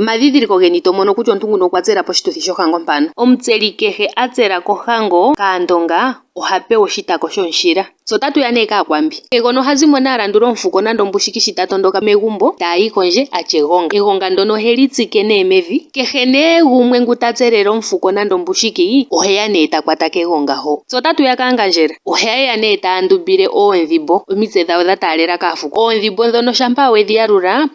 Omadhidhiliko geni to mono kutya omuntu nguno okwa tsela poshituthi shohango mpano? Omutseli kehe a tsela kohango kAandonga oha pewa oshitako shomushila. Tse otatu ya nee kAakwambi. Hegona oha zimo nee a landula omufuko nande ombushiki ta tondoka megumbo taya yi kondje atya egonga. Egonga ndono oheli tsike nee mevi. Kehe nee gumwe ngu ta tselele omufuko nande ombushiki oheya nee ta kwata kegonga ho. Tse otatu ya kAangandjela. Ohaye ya nee taya ndumbile oondhimbo omitse dhawo dha taalela kaafuko. Oondhimbo ndhono shampa wedhi yalula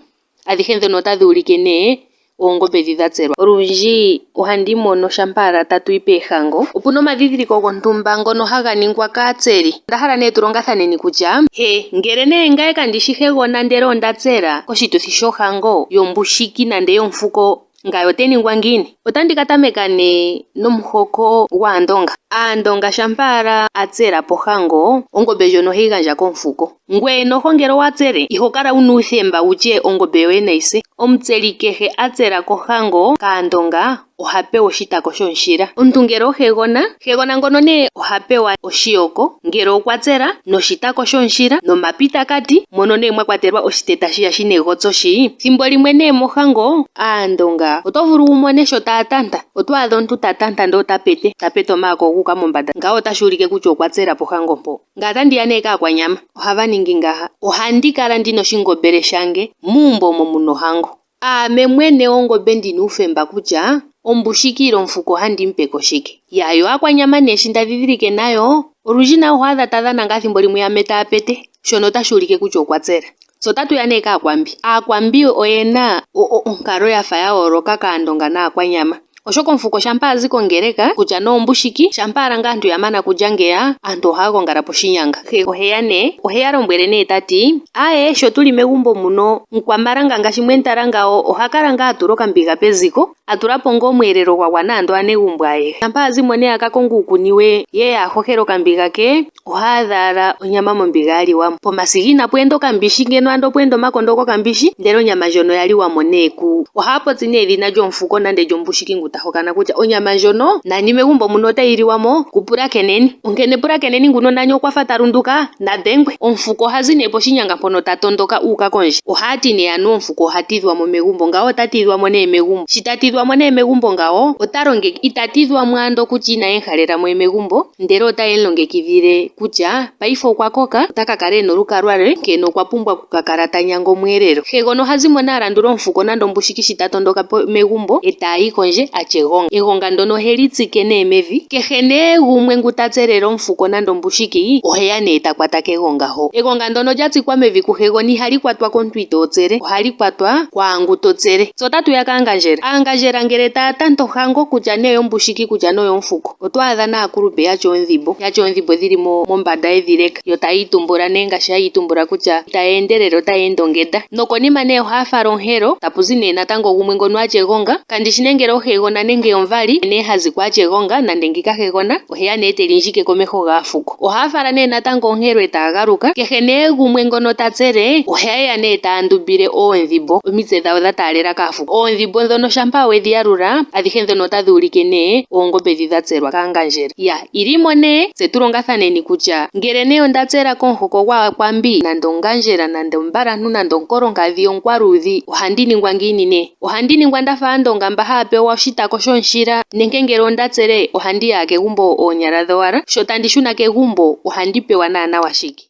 Adhihe ndhono otadhi ulike nee oongombe dhi dha tselwa. Olundji ohandi mono shampa ala tatu yi poohango, opu na omadhidhiliko gontumba ngono haga ningwa kaatseli. Onda hala nee tu longathaneni kutya, he, ngele nee ngaye kandi shi hegona ndele onda tsela koshituthi shohango yombushiki nande yomufuko, ngaye ote ningwa ngiini? Otandi ka tameka nee nomuhoko gwAandonga. Aandonga shampa ala a tsela pohango, ongombe ndjono oheyi gandja komufuko. Ngweye noho ngele owa tsele, iho kala wu na uuthemba wu tye ongombe yoye nayi se. Omutseli kehe a tsela kohango kAandonga oha pewa oshitako shomushila. Omuntu ngele ohegona, hegona ngono nee oha pewa oshiyoko ngele okwa tsela, noshitako shomushila, nomapitakati, mono nee mwa kwatelwa oshiteta shiya shi na egotso shi. Thimbo limwe nee mohango, Aandonga oto vulu wu mone sho taya tanta. Oto adha omuntu ta tanta ndele ota pete, ta pete omaako gu uka mombanda. Ngawo otashi ulike kutya okwa tsela pohango mpo. Ngaye otandi ya nee kAakwanyama. Ohava ningi ngaha, Ohandi kala ndi na oshingombele shange muumbo omo mu na ohango. Aame mwene wongobe ndi na uufemba kutya ombushiki ile omufuko ohandi mu pe ko shike. Ya, yo Aakwanyama nee shi nda dhidhilike nayo, olundji nayo oho adha ta dhana ngaa thimbo limwe yame taa pete, shono otashi ulike kutya okwa tsela. Tse otatu ya nee kAakwambi. Aakwambi oye na onkalo ya fa ya yooloka kAandonga nAakwanyama. Oshoka omufuko shampa a zi kongeleka, kutya nee ombushiki, shampa ala ngaa aantu ya mana kulya ngeya, aantu ohaya gongala poshinyanga. He ohe ya nee, ohe ya lombwele nee ta ti, Aaye, sho tu li megumbo muno, mukwamalanga ngaashi mwe mu tala ngawo, oha kala ngaa a tula okambiga peziko, a tula po ngaa omweelelo gwa gwana ando aanegumbo ayehe. Shampa a zi mo nee a ka konge uukuni we, ye a hohele okambiga ke, Oha adha ala onyama mombiga ya liwa mo. Pomasiga inapu enda okambishi ngeno ando opwa enda omakondo gokambishi ndele onyama ndjono oya liwa mo nee ku. Ohaya popi nee edhina lyomufuko nande lyombushiki ngu ta hokana kutya onyama ndjono nani megumbo muno otayi liwa mo kuPulakeneni. Onkene Pulakeneni nguno nani okwa fa ta lunduka, na dhengwe. Omufuko oha zi nee poshinyanga mpono ta tondoka u uka kondje. Ohaya ti nee anuwa omufuko oha tidhwa mo megumbo. Ngawo ota tidhwa mo nee megumbo. Shi ta tidhwa mo nee megumbo ngawo ota longek ita tidhwa mo ando kutya inaye mu halela mo we megumbo. Ndele otaye mu longekidhile kutya paife okwa koka, ota ka kala e na olukalwa lwe, onkene okwa pumbwa oku ka kala ta nyanga omweelelo. Hegona oha zi mo nee a landula omufuko nande ombushiki ta tondoka megumbo e taya yi kondje a tya egonga. Egonga ndyono ohe li tsike nee mevi. Kehe nee gumwe ngu ta tselele omufuko nande ombushiki ohe ya nee ta kwata kegonga ho. Egonga ndyono lya tsikwa mevi kuhegona ihali kwatwa komuntu itoo tsele, ohali kwatwa kwaangu to tsele. Tse otatu ya kaangandjela. Aangandjela ngele taya tanta ohango kutya nee oyombushiki kutya nee oyomufuko. Oto adha naakulupe yatya oondhimbo, yatya oondhimbo dhili mombanda yedhi leka, yo taya itumbula nee ngaashi haya itumbula kutya itaya endelele otaya ende ongenda. Nokonima nee ohaya fala onkelo, tapu zi nee natango gumwe ngono atya egonga, kandi shi nee ngele ohegona nenge omuvali, nee ha zi ko atya egonga nande ngika hegona, oheya nee teli ndjike komeho gaafuko. Ohaya fala nee natango onkelo etaya galuka, kehe nee gumwe ngono ta tsele ohaye ya nee taya ndumbile oondhimbo, omitse dhawo dha taalela kaafuko. Oondhimbo ndhono shampa wedhi yalula, adhihe ndhono otadhi ulike nee oongombe dhi dha tselwa kaangandjela. Ya ilimo nee, tse tu longathaneni kutya ngele nee onda tsela komuhoko gwAakwambi, nande Ongandjela, nande Ombalantu, nande Onkolonkadhi, Onkwaluudhi, ohandi ningwa ngiini nee? Ohandi ningwa nda fa Aandonga mba haya pewa oshitako shomushila, nenge ngele onda tsele ohandi ya kegumbo oonyala dhowala, sho tandi shuna kegumbo ohandi pewa naanawa shike?